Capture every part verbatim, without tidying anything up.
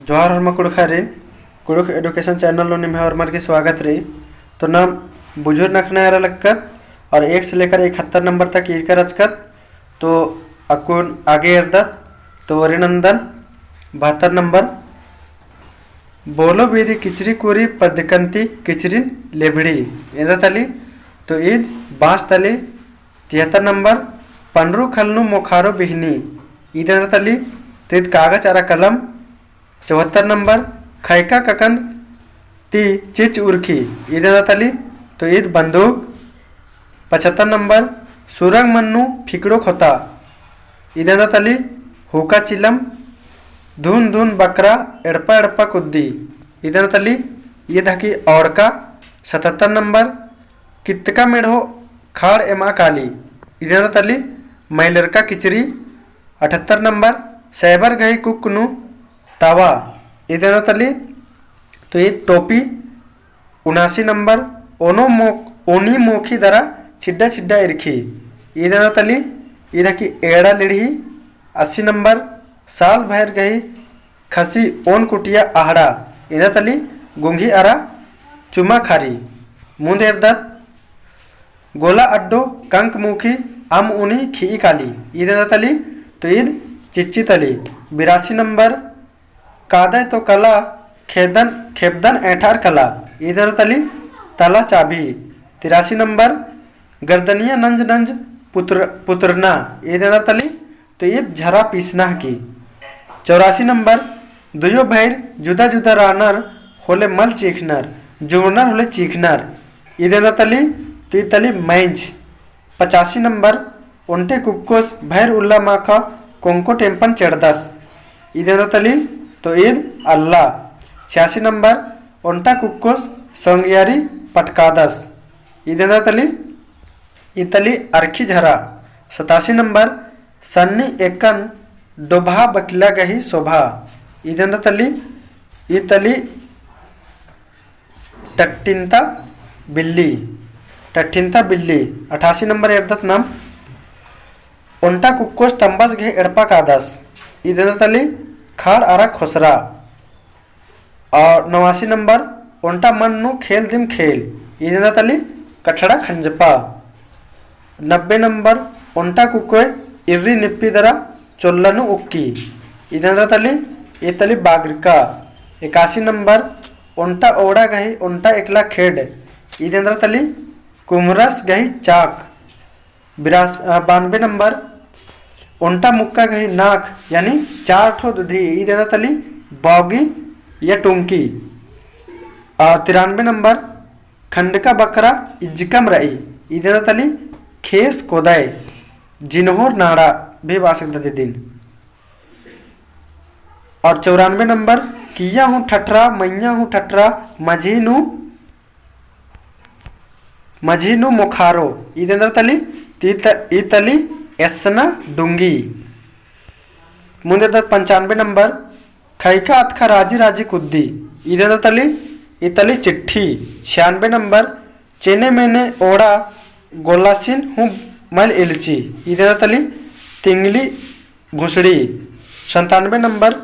जोहार होरमा कुँड़ुख़ारिन, कुँड़ुख़ education channel नू निम्है होरमर गे स्वागत रई। तो नाम बुझुर नखना एरा लक्कत और एक से लेकर इकहत्तर नंबर तक ईरका रहचकत। तो अक्कुन आगे एरदत। तो ओरे नन्दन बहत्तर नंबर, बोलो बीरी किचरी कुरी पद्दकन्ती किचरिन लेबड़ी। एन्देर तली, तो ईद बाँस तली। तिहत्तर नंबर, पनरू खलनू मोखारो बिहनी। ईद एन्देर तली, तो ईद कागज अरा कलम। चौहत्तर नंबर, खैका ककन ती चिच उरखी। ईद एन्देर तली, तो ईद बंदूक। पचहत्तर नंबर, सुरंग मन्नू फिकड़ो खोता। ईद एन्देर तली, हुका चिलम। धुन धुन बकरा एड़पा एड़पा कुद्दी। ईद एन्देर तली, ईद हकी औड़का। सतहत्तर नंबर, कितका मेढ़ो खाड़ एमा काली। ईद एन्देर तली, मैलरका किचरी। अठहत्तर नंबर, सैबर गही कुक नू तवा। ईद एन्देर तली, तो ईद टोपी। उनासी नंबर, ओनो मो-, ओनी मोखी दरा छिड्डा छिड्डा इरखी। ईद एन्देर तली, ईद हकी एड़ा लिड़ही। अस्सी नंबर, साल भैर गही खसी ओन कुटिया आहड़ा। ईद एन्देर तली, गुंगी अरा चुमा खारी। मुन्द एरदत, गोला अड्डो कंक मुखी अम उनी खिई काली। ईद एन्देर तली, तो ईद चिच्ची तली। बिरासी नंबर, कादय तो कला खेदन, खेबदन ऐंठार कला। ईद एन्देर तली, तला चाभी। तिरासी नंबर, गर्दनिया नंज नंज पुतर-, पुतरना। ईद एन्देर तली, तो ईद झरा पीसना हकी। चौरासी नंबर, दुयो भैर जुदा जुदा रानर होले मल चीखनर, जुमरनर होले चीखनर। ईद एन्देर तली, तो ईद तली मैंज। पचासी नंबर, ओन्टे कुक्कोस भैर उल्ला माखा कोंको टेम्पन चेड़दस। ईद एन्देर तली, तो ईद अल्ला। छियासी नंबर, ओन्टा कुक्कोस सौंगियारी पटकादस। ईद एन्देर तली, ईद तली अरखी झरा। सतासी नंबर, सन्नी एकन डोभा बकिला गही शोभा। ईद एन्देर तली, ईद तली टट्टिन्ता बिल्ली, टट्टिन्ता बिल्ली। अठासी नंबर एरदत नाम, ओन्टा कुक्कोस तम्बस गही एड़पा कादस। ईद एन्देर तली, खाड़ अरा खोसरा। और नवासी नंबर, ओन्टा मन नू खेल दिम खेल। ईद एन्देर तली, कठड़ा खंजपा। नब्बे नंबर, ओन्टा कुकोय इर्री निप्पी दरा चोल्ला नू उक्की। ईद एन्देर तली, ईद तली बागरिका। एकासी नंबर, ओन्टा ओड़ा गही ओन्टा एकला खेड। ईद एन्देर तली, कुम्हरस गही चाक। बिरास-, अ, बानबे नंबर, ओन्टा मुक्का गही नाक, यानी चार ठो दुधी। ईद एन्देर तली, बौगी या टुमकी। अ, तिरानबे नंबर, खंडका बकरा इज्जकम रई। ईद एन्देर तली, खेस कोदय, जिनहोर नाड़ा भी बासक दे दिन। और चौरानबे नंबर, किया हूँ ठठरा, मैया हूँ ठठरा, मझी नू, मझी नू मोखारो। ईद एन्देर तली, ती त-, ईद तली, एसना डुंगी। मुन्द एरदत पंचानबे नंबर, खैका अतखा राजी राजी कुद्दी। ईद एन्देर तली, ईद तली चिट्ठी। छियानबे नंबर, चेने मेने ओड़ा गोलासिन हूँ मल इलची। ईद एन्देर तली, तिंगली भुसड़ी। संतानबे नंबर,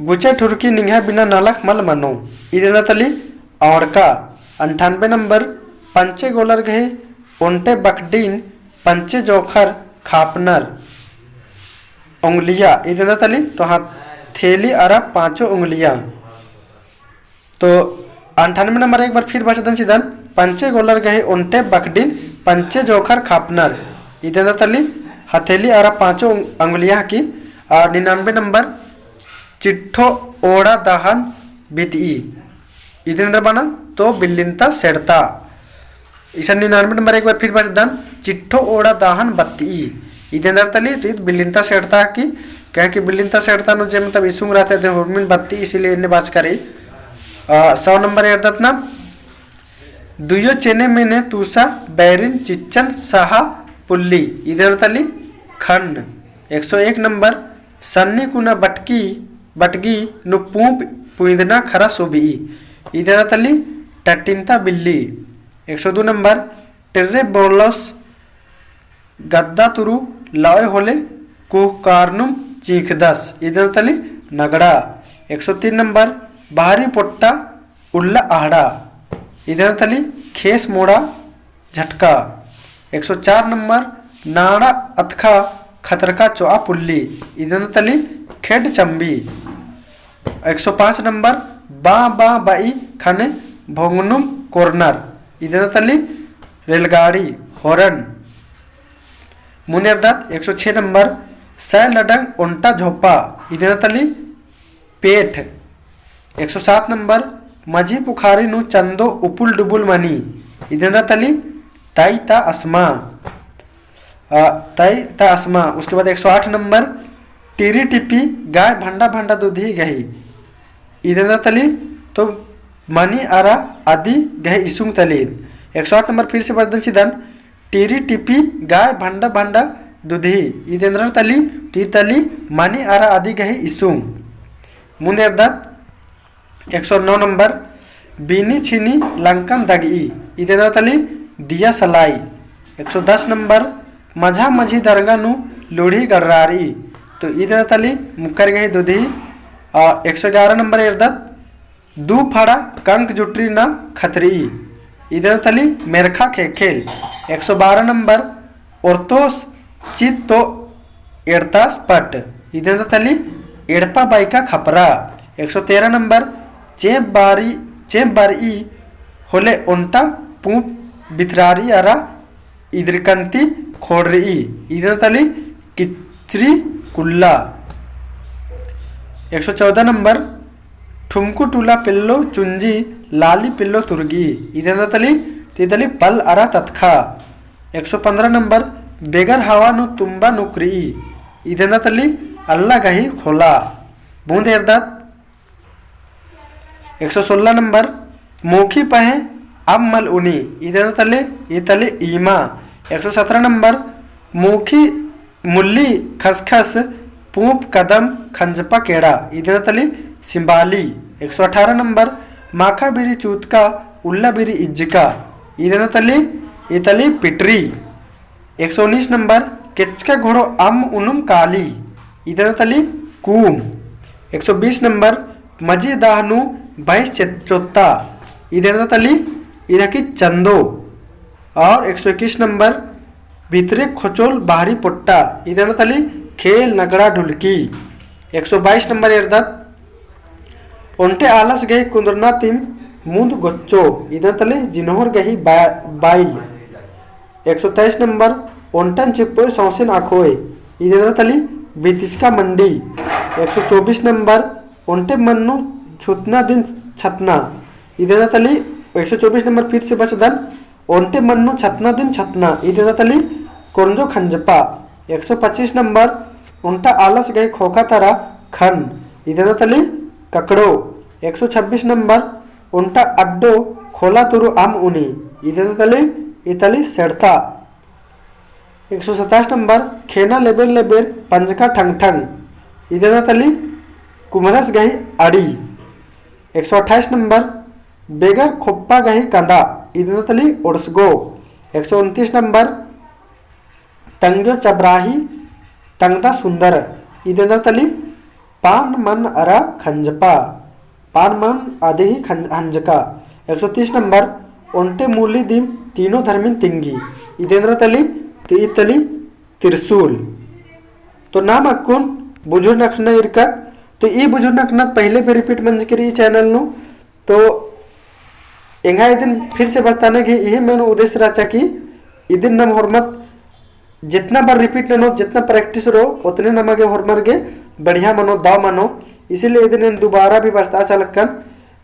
गुचे ठुरकी निंग्है बिना नलख मल मनो। ईद एन्देर तली, औड़का। अंठानबे नंबर, पंचे गोलर गही ओन्टे बकडिन पंचे जोंखर खापनर। उंगलिया, ईद एन्देर तली, तो हथेली अरा पाँचों उंगलियाँ। तो अंठानबे नंबर एक बार फिर बाचदन चिदन, पंचे गोलर गही ओन्टे बकडिन पंचे जोंखर खापनर। ईद एन्देर तली, हथेली अरा पाँचों उंग-, उंगलियाँ हकी। और निन्यानबे नंबर, चिट्ठो ओड़ा दहन बितई। ईद एन्देर बअनर, तो बिल्लिन्ता सेड़ता। इसन निन्यानबे नंबर एक बार फिर बाचदन, चिट्ठो ओड़ा दहन बत्तई। ईद एन्देर तली, तो ईद बिल्लिन्ता सेड़ता हकी, काहे कि बिल्लिन्ता सेड़ता नू जे मतलब इसुंग रहते थे हुरमिन बत्तई, इसीलिए इन्ने बाचका रई। अ, सौ नंबर एरदत ना, दुयो चेने मेने तूसा बैरिन चिच्चन सहा पुल्ली। ईद एन्देर तली, खन्न। एक सौ एक नंबर, सन्नी कुना बटकी, बटगी नू पूंप पुइदना खरा सुबई। ईद एन्देर तली, टट्टिन्ता बिल्ली। एक सौ दो नंबर, टिर्रे बोलस गद्दा तुरु लओय होले कुहकारनुम चींखदस। ईद एन्देर तली, नगड़ा। एक सौ तीन नंबर, बाहरी पोट्टा उल्ला अहड़ा, इदेना तली खेस मोड़ा झटका। एक सौ चार नंबर, नाड़ा अतखा खतरका चोआ पुल्ली, इदेना तली खेड चम्बी। एक सौ पाँच नंबर, बा बा बई खने भोंगनुम कोरनर, इदेना तली रेलगाड़ी, horn। मुन्द एरदत एक सौ छह नंबर, सै लडंग ओन्टा झोपा, इदेना तली पेट। एक सौ सात नंबर, मझी पुखारी नू चंदो उपुल डुबुल मनी, इदेना तली तई ता असमा। अ, तई ता असमा। उसके बाद एक सौ आठ नंबर, टीरी टिपी गाय भंडा भंडा दूधी गही, इदेना तली तो मनी अरा अदी गही इसुंग तली। एक सौ आठ नंबर फिर से बचदन चिदन, टीरी टिपी गाय भंडा भंडा दूधी, इदेना तली, ती तली मनी अरा अदी गही इसुंग। मुन्द एरदत एक सौ नौ नंबर, बीनी छीनी लंकन दगई, इदेना तली दिया सलाई। एक सौ दस नंबर, मझा मझी दरंगा नू लूढ़ी गड़रारी, तो इदेना तली मुक्कर गही दूधी। आ, एक सौ ग्यारह नंबर एरदत, दू फड़ा कंक जुटरी ना खतरी, इदेना तली मेरखा खेखेल। एक सौ बारह नंबर, ओरतोस चित तो एड़तास पट, इदेना तली एड़पा बाइका खपरा। एक सौ तेरह नंबर, चेंप बारी, चेंप बारी होले ओन्टा पूंप बिथरारी अरा इदरकंती खोड़री, इदेना तली किचरी कुल्ला। एक सौ चौदह नंबर, ठुमकु टुला पेल्लो चुंजी, लाली पेल्लो तुर्गी, इदेना तली, ती तली पल अरा ततखा। एक सौ पन्द्रह नंबर, बेगर हवा नू तुम्बा नुकरी, इदेना तली अल्ला गही खोला। मुन्द एरदत एक सौ सोलह नंबर, मोखी पहें अम्म मल उनी, इदेना तली, ई तली ईमा। एक सौ सत्रह नंबर, मोखी मुल्ली खसखस पूंप कदम खंजपा केड़ा, इदेना तली सिम्बाली। एक सौ अठारह नंबर, माखा बीरी चूतका उल्ला बीरी इज्जका, इदेना तली, ई तली पिटरी। एक सौ उन्नीस नंबर, केचका घोड़ो अम्म उनुम काली, इदेना तली कूम। एक सौ बीस नंबर, मझी दाह नू भैंस चेत-, चोत्ता, इदेना तली, इदा की चंदो। और एक सौ इक्कीस नंबर, भीतरे खोचोल बाहरी पोट्टा, इदेना तली खेल नगड़ा ढुलकी। एक सौ बाईस नंबर एरदत, ओन्टे आलस गही कुन्दरना तिम मुन्द गोच्चो, इदेना तली जिनहोर गही बा-, बाइल। एक सौ तेईस नंबर, ओन्टन चिप्पोय सौंसेन अखोय, इदेना तली बितिचका मंडी। एक सौ चौबीस नंबर, ओन्टे मन्नू छुतना दिन छतना, इदेना तली, एक सौ चौबीस नंबर फिर से बचदन, ओन्टे मन्नू छतना दिन छतना, इदेना तली कोरंजो खंजपा। एक सौ पच्चीस नंबर, ओन्टा आलस गही खोखा तरा खन, इदेना तली ककड़ो। एक सौ छब्बीस नंबर, ओन्टा अड्डो खोला तुरु अम्म उनी, इदेना तली, ई तली सेड़ता। एक सौ सत्ताईस नंबर, खेना लेबेर लेबेर पंजका ठंग ठंग, इदेना तली कुमरस गही अड़ी। एक सौ अट्ठाईस नंबर, बेगर खोप्पा गही कंदा, इदेना तली ओड़सगो। एक सौ उनतीस नंबर, तंग्यो चबराही तंगदा सुंदर, इदेना तली पान मन अरा खंजपा, पान मन अदी ही खंज-, हंजका। एक सौ तीस नंबर, ओन्टे मूली दिम तीनों धर्मिन तिंगी, इदेना तली, तो ई तली त्रिशूल। तो नाम अक्कुन बुझुरना खन्ना इरकत, तो ई बुझुरना खन्ना पहले भी repeat मंजकी रई ई channel नू, तो एंगा इदिन फिर से बताना कि इहे main उद्देश्य रहचा कि इदिन नम होरमत जितना बार repeat ननो, जितना practice रओ, उतने नमा गे होरमर गे बढ़िया मनो, दव मनो। इसीलिए इदिन एन दोबारा भी बरता चालकन,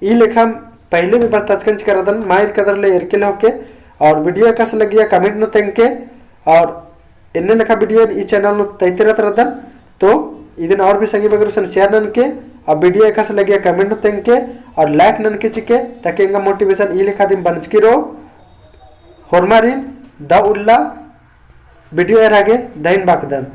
ई लेखा पहले भी बरता चकन चिकरदन, मायर कदर ले एरके ले होके, और video एकासे लगिया comment नू तेंगके, और एन्ने लेखा video ई channel नू तैते रहत रदन। तो इदिन और भी संगी बगरुसन share ननके, और video एकासे लगिया comment नू तेंगके, और like ननके चिके, ताकि एंगा motivation ई लेखा दिम बनचकी रओ। होरमारिन दव उल्ला video एरा गे दहिन बाकदन।